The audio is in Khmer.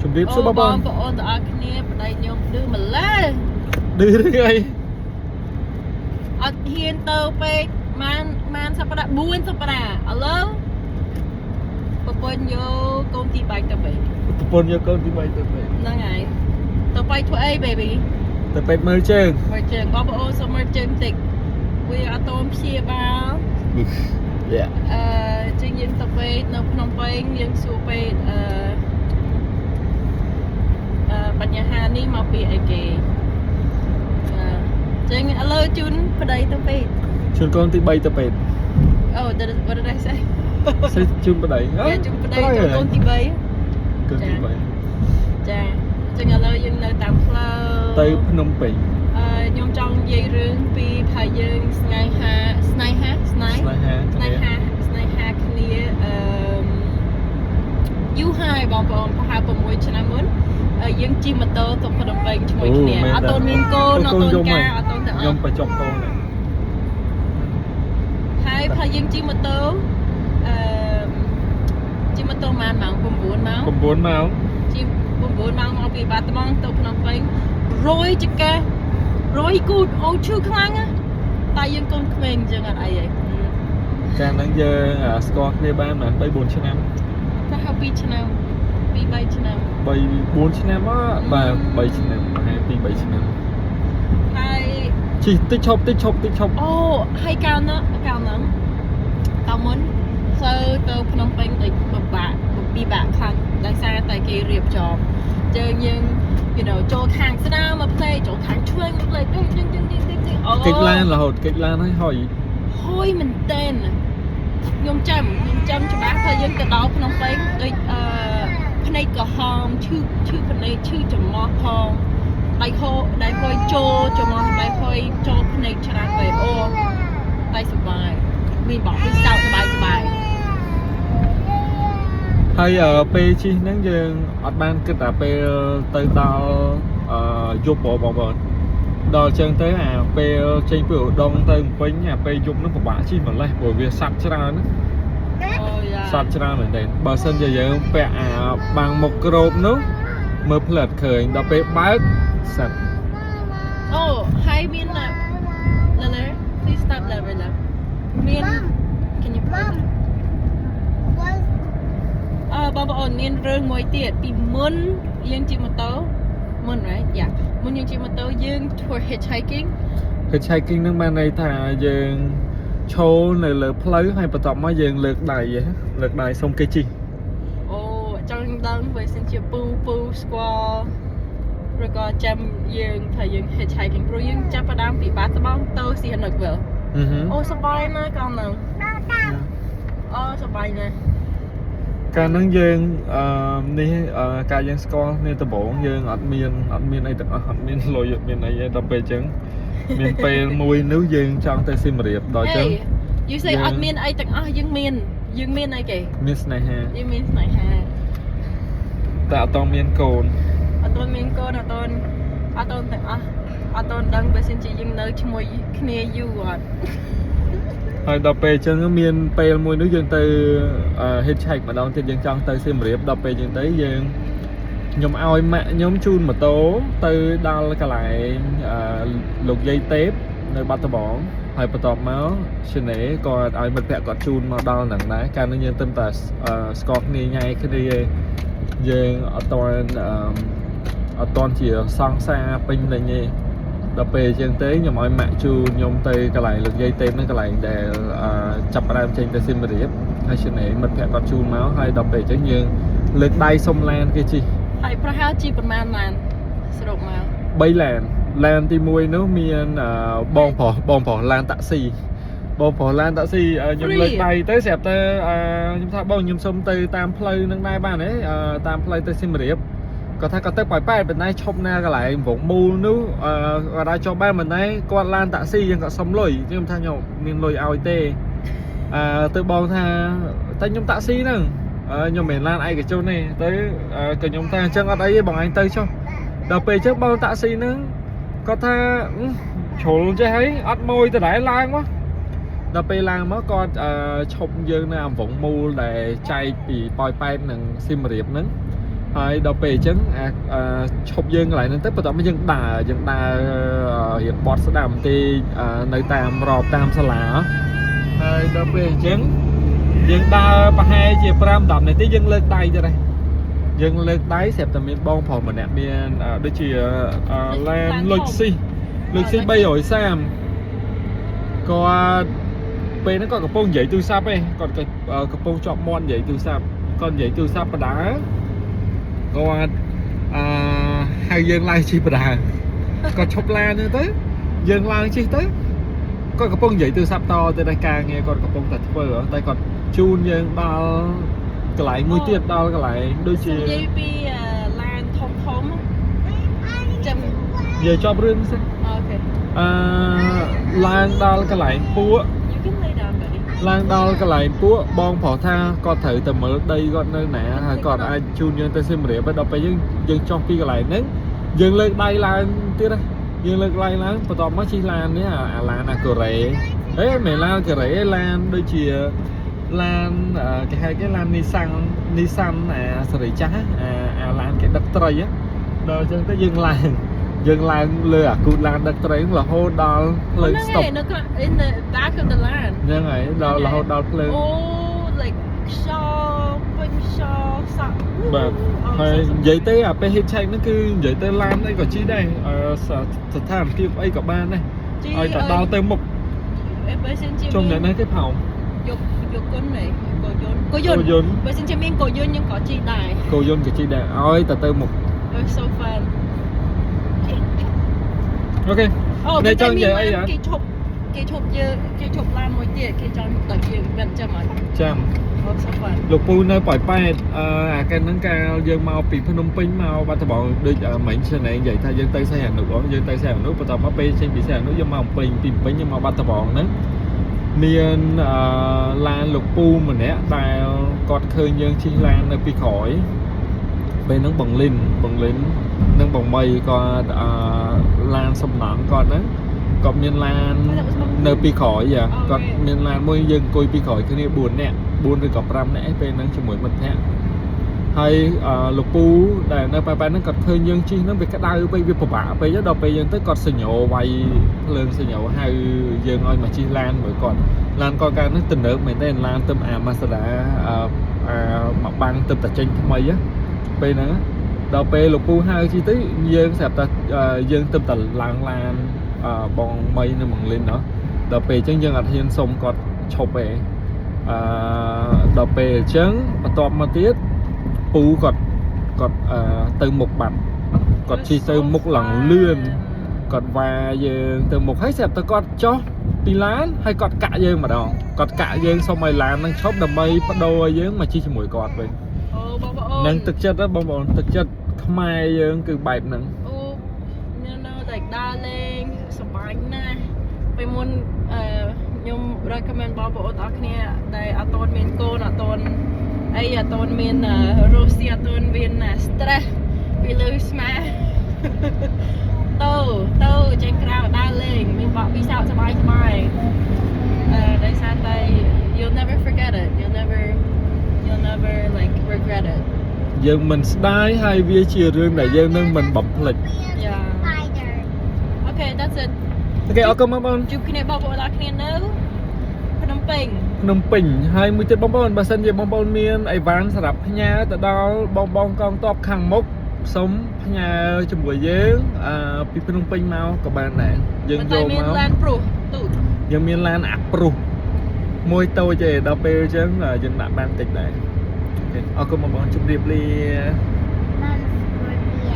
ជំរាបសួរបងប្អូន បងប្អូនទាំងអស់គ្នាប្តីខ្ញុំឌឺម្លេះ ឌឺឬអី អត់ហ៊ានទៅពេកម៉ានម៉ានសប្តាហ៍4សប្តាហ៍ឥឡូវប្រពន្ធយកកូនទី3ទៅពេក ប្រពន្ធយកកូនទី3ទៅពេទ្យ ហ្នឹងហើយទៅពេកធ្វើអី baby? ទៅពេទ្យមើលជើង មើលជើងបងប្អូនសូមមើលជើងតិចវាអត់តូនព្យាបាល យ៉ា អឺជាងយើងទៅពេទ្យនៅភ្នំពេញយើងសួរពេទ្យអឺបញ្ហានេះមកពីអីគេអឺចឹងឥឡូវជូនប្តីទៅពេទ្យ ជូនកូនទី3ទៅពេទ្យ Oh, what did I say? សេជូនប្តី យ៉ាជូនប្តីជូនកូនទី3 កូនទី ចាចឹងឥឡូវយើងនៅតាមផ្លូវ 3ទៅភ្នំពេញ ខ្ញុំចង់និយាយរឿងពីថាយើងស្នេហាស្នេហាស្នេហ៍ ស្នេហា ស្នេហាស្នេហាគ្នាអឺយូរហើយបងប្អូនប្រហែល6ឆ្នាំមុនយើងជិះម៉ូតូទៅភ្នំពេញជាមួយគ្នាអត់តូនមានកូនអត់តូនការអត់តូនទាំងអ ខ្ញុំ ស់ បញ្ចប់កូនហើយ ហើយផលយើងជិះម៉ូតូអឺជិះម៉ូតូម៉ានម៉ោង9ម៉ោង 9ម៉ោង ជិះ9ម៉ោងមកពីបាត់ដំបងទៅភ្នំពេញរយចកេះរយគូតអូឈឺខ្លាំងណាស់តែយើងកូនក្មេងអញ្ចឹងអត់អីទេ កាលហ្នឹងយើងស្គាល់គ្នាបានប្រហែល3 4ឆ្នាំ ប្រហែល2ឆ្នាំ2 3ឆ្នាំ 3 4ឆ្នាំហ៎បាទ3ឆ្នាំប្រហែល2 3ឆ្នាំ ហើយ ជិះតិចឈប់តិចឈប់តិចឈប់ អូហើយកាលនោះកាលហ្នឹងកាលមុនផ្លូវទៅភ្នំពេញដូចពិបាកពិបាកខ្លាំងដោយសារតែគេរៀបចំជើងយើង ចូលខាងស្ដាំមកផ្លេចូលខាងឆ្វេងមកផ្លេយើងយើងយើងយើងយើងអូ កិច្ចឡានរហូតកិច្ចឡានហើយហុយ ហុយមែនតើខ្ញុំចាំច្បាស់ថាយើងទៅដល់ភ្នំពេញដូចភ្នែកក្រហមឈឺឈឺភ្នែកឈឺច្រមុះផងដៃហូដៃហុយចូលច្រមុះដៃហុយចូលភ្នែកច្រើនពេកអូតែសុបាយមានបោះពិសោធន៍សប្បាយសប្បាយ ហើយពេលជិះហ្នឹងយើងអត់បានគិតថាពេលទៅដល់យប់បងប្អូនដល់ចឹងទៅអាពេលចេញពីឧដុង្គទៅភ្នំពេញអាពេលយប់ហ្នឹងពិបាកជិះម្លេះព្រោះវាសัตว์ច្រើនណា អូយ៉ា សัตว์ច្រើនមែនទែនបើសិនជាយើងពាក់អាបាំងមុខក្របនោះមើលផ្លិតឃើញដល់ពេលបើកសัตว์ អូហើយមានណា Lala, please stop that right now. មាន Can you play? Mom. What? បងប្អូនមានរឿងមួយទៀតពីមុនយើងជិះម៉ូតូមុន right យ៉ាមុនយើងជិះម៉ូតូយើងធ្វើ hitchhiking. Hitchhiking ហ្នឹងបានន័យថាយើងឈរនៅលើផ្លូវហើយបន្ទាប់មកយើងលើកដៃហ៎លើកដៃសុំគេជិះ អូចង់ដឹងបើសិនជាពូពូស្គាល់ឬក៏ចាំយើងថាយើង hitchhiking ព្រោះយើងចាប់ផ្ដើមពីបាត់ដំបងទៅស៊ីហនុកវិល អឺហឺ អូសប្បាយណាស់កាលហ្នឹងអូសប្បាយណាស់ កាលហ្នឹងយើងអឺនេះកាលយើងស្គាល់គ្នាដំបូងយើងអត់មានអត់មានអីទាំងអស់អត់មានលុយអត់មានអីទេដល់ពេលអញ្ចឹងមានពេលមួយនោះយើងចង់ទៅសៀមរាបដល់អញ្ចឹង You say យើង អត់មានអីទាំងអស់យើងមានយើងមានអីគេ មានស្នេហា យើងមានស្នេហា តែអត់តមានកូន អត់ទាន់មានកូនអត់ទាន់អត់ទាន់ទាំងអស់អត់ទាន់ដឹងបើសិនជាយើងនៅជាមួយគ្នាយូរអត់ ហើយដល់ពេលអញ្ចឹងមានពេលមួយនោះយើងទៅ hitchhike ម្ដងទៀតយើងចង់ទៅសៀមរាបដល់ពេលអញ្ចឹងទៅយើងខ្ញុំឲ្យម៉ាក់ខ្ញុំជូនម៉ូតូទៅដល់កន្លែងលោកយាយទេពនៅបាត់ដំបងហើយបន្ទាប់មកឈណេក៏ឲ្យមិត្តភក្តិគាត់ជូនមកដល់ហ្នឹងដែរកាលនោះយើងទើបតែស្គាល់គ្នាញ៉ៃគ្នាឯងយើងអត់ទាន់អត់ទាន់ជាសង្សារពេញលេញទេដល់ពេលអញ្ចឹងទៅខ្ញុំឲ្យម៉ាក់ជូនខ្ញុំទៅកន្លែងលោកយាយទេពហ្នឹងកន្លែងដែលចាប់ផ្ដើមចេញទៅសៀមរាបហើយឈណេមិត្តភក្តិគាត់ជូនមកហើយដល់ពេលអញ្ចឹងយើងលើកដៃសុំឡានគេជិះ ហើយប្រហែលជាប្រហែលឡានសរុបមក 3ឡានឡានទី1នោះមានបងប្រុសបងប្រុសឡានតាក់ស៊ីបងប្រុសឡានតាក់ស៊ីខ្ញុំលើកដៃទៅស្រាប់តែខ្ញុំថាបងខ្ញុំសុំទៅតាមផ្លូវនឹងដែរបានទេតាមផ្លូវទៅសៀមរាបគាត់ថាគាត់ទៅប៉ោយប៉ែតប៉ុន្តែឈប់ណាកន្លែងវងមូលនោះគាត់ថាចុះបានប៉ុន្តែគាត់ឡានតាក់ស៊ីយើងគាត់សុំលុយខ្ញុំថាខ្ញុំមានលុយឲ្យទេទៅបងថាតែខ្ញុំតាក់ស៊ីហ្នឹងខ្ញុំមិនមែនឡានឯកជនទេទៅក៏ខ្ញុំថាអញ្ចឹងអត់អីទេបងឯងទៅចុះដល់ពេលអញ្ចឹងបងតាក់ស៊ីហ្នឹងគាត់ថាជ្រុលចេះហើយអត់ម៉ួយដដែលឡើងមកដល់ពេលឡើងមកគាត់ឈប់យើងនៅអំវងមូលដែលចែកពីប៉ោយប៉ែតនិងសៀមរាបហ្នឹង ហើយដល់ពេលអញ្ចឹងអាអឺឈប់យើងកន្លែងហ្នឹងទៅបន្ទាប់មកយើងដើររៀងបត់ស្ដាំបន្តិចនៅតាមរอบតាមសាលាហើយដល់ពេលអញ្ចឹងយើងដើរប្រហែលជា5 10នាទីយើងលើកដៃទៅដែរយើងលើកដៃស្រាប់តែមានបងប្រុសម្នាក់មានដូចជាឡានលុចស៊ីលុចស៊ី330គាត់ពេលហ្នឹងគាត់កំពុងនិយាយទូរស័ព្ទឯងគាត់ក៏កំពុងជាប់មាត់និយាយទូរស័ព្ទគាត់និយាយទូរស័ព្ទបដាគាត់អឺហៅយើងឡើងជិះបដាគាត់ឈប់ឡានហ្នឹងទៅយើងឡើងជិះទៅគាត់កំពុងនិយាយទូរស័ព្ទតទៅដល់ការងារគាត់កំពុងតែធ្វើតែគាត់ជូនយើងដល់កន្លែងមួយទៀតដល់កន្លែងដូចជា និយាយពីឡានធំធំចាំ និយាយចប់រឿងសិន Okay. អឺឡើងដល់កន្លែងពួក You can lay down, buddy. ឡើងដល់កន្លែងពួកបងប្រុសថាគាត់ត្រូវតែមើលដីគាត់នៅណាហើយគាត់អាចជូនយើងទៅសៀមរាបដល់ពេលយើងយើងចុះពីកន្លែងហ្នឹងយើងលើកដៃឡើងទៀតណាយើងលើកដៃឡើងបន្ទាប់មកជិះឡាននេះអាឡានអាកូរ៉េហេមិនឡានកូរ៉េឡានដូចជាឡានគេហៅគេឡាន Nissan Nissan អាសេរីចាស់អាអាឡានគេដឹកត្រីដល់អញ្ចឹងទៅយើងឡើងលើអាគូតឡានដឹកត្រីរហូតដល់ផ្លូវស្តុប នៅ in the back of the line. ហ្នឹងហើយដល់រហូតដល់ភ្លើង អូ like ខ្យល់ពេញខ្យល់សក់ បាទហើយនិយាយទៅអាពេល hit check ហ្នឹងគឺនិយាយទៅឡានអីក៏ជិះដែរស្ថានភាពអីក៏បានដែរឲ្យតែដល់ទៅមុខ បើសិនជា ជុំអ្នកនេះគេផោម យកយកគុណនេះកោយន្តកោយន្ត គោយន្ត បើសិនជាមានកោយន្តយើងក៏ជិះដែរ គោយន្តក៏ជិះដែរឲ្យតែទៅមុខ It was so fun. Okay. អូ នេះចង់និយាយអីហ៎ គេឈប់គេឈប់យើងគេឈប់ឡានមួយទៀតគេចង់ដល់យើងមិនចាំអត់ ចាំ Oh, so fun. លោកពូនៅប៉ោយប៉ែតអឺអាកាលហ្នឹងកាលយើងមកពីភ្នំពេញមកបាត់ដំបងដូចមិញឆ្នៃនិយាយថាយើងទៅសីហនុហ៎យើងទៅសីហនុបន្ទាប់មកពេលចេញពីសីហនុយើងមកភ្នំពេញពីភ្នំពេញយើងមកបាត់ដំបងហ្នឹងមានអឺឡានលោកពូម្នាក់ដែលគាត់ឃើញយើងជិះឡាននៅពីក្រោយពេលហ្នឹងបងលិនបងលិននិងបងមីគាត់អឺឡានសំណង់គាត់ហ្នឹងគាត់មានឡាននៅពីក្រោយយ៉ាគាត់មានឡានមួយយើងអង្គុយពីក្រោយគ្នា4នាក់4ឬក៏5នាក់ឯងពេលហ្នឹងជាមួយមិត្តភក្តិហើយអឺលោកពូដែលនៅប៉ែប៉ែហ្នឹងគាត់ឃើញយើងជិះហ្នឹងវាក្តៅពេកវាពិបាកពេកដល់ពេលយើងទៅគាត់សញ្ញោវាយភ្លើងសញ្ញោហៅយើងឲ្យមកជិះឡានមួយគាត់ឡានគាត់កាលហ្នឹងទំនើបមែនទេឡានទៅអា Mazda អឺអាមកបាំងទៅតែចេញថ្មីណាពេលហ្នឹងដល់ពេលលោកពូហៅជិះទៅយើងស្រាប់តែយើងទៅតែឡើងឡានបងមីនិងបងលិនណោះដល់ពេលអញ្ចឹងយើងអត់ហ៊ានសុំគាត់ឈប់ទេអឺដល់ពេលអញ្ចឹងបន្ទាប់មកទៀតពូគាត់គាត់អឺទៅមុខបាត់គាត់ជិះទៅមុខឡើងលឿនគាត់វ៉ាយើងទៅមុខហើយស្រាប់តែគាត់ចុះពីឡានហើយគាត់កាក់យើងម្ដងគាត់កាក់យើងសុំឲ្យឡាននឹងឈប់ដើម្បីបដូរឲ្យយើងមកជិះជាមួយគាត់វិញ អូបងប្អូន នឹងទឹកចិត្តហ៎បងប្អូនទឹកចិត្តខ្មែរយើងគឺបែបហ្នឹង អូនៅ like ដើរលេងសប្បាយណាស់ពេលមុនអឺខ្ញុំ recommend បងប្អូនទាំងអស់គ្នាដែលអត់ទាន់មានកូនអត់ទាន់អីអត់ទាន់មានរស់ស៊ីអត់ទាន់មាន stress ពីលើស្មាទៅទៅចេញក្រៅដើរលេងមានបទពិសោធន៍សប្បាយសប្បាយអឺដោយសារតែ you'll never forget it, you'll never like regret it. យើងមិនស្ដាយហើយវាជារឿងដែលយើងនឹងមិនបំភ្លេច Yeah. Spider. Okay, that's it. Okay, អរគុណបងប្អូន ជួបគ្នាបងប្អូនទាំងអស់គ្នានៅភ្នំពេញ ភ្នំពេញហើយមួយទៀតបងប្អូនបើសិនជាបងប្អូនមានអីវ៉ាន់សម្រាប់ផ្ញើទៅដល់បងបងកងទ័ពខាងមុខសូមផ្ញើជាមួយយើងអឺពីភ្នំពេញមកក៏បានដែរយើង ប៉ុន្តែ យកមក មានឡានព្រុសទូច យើងមានឡានអាប្រុសមួយតូចទេដល់ពេលអញ្ចឹងយើងដាក់បានតិចដែរ okay អរគុណបងប្អូនជម្រាបលា Mom.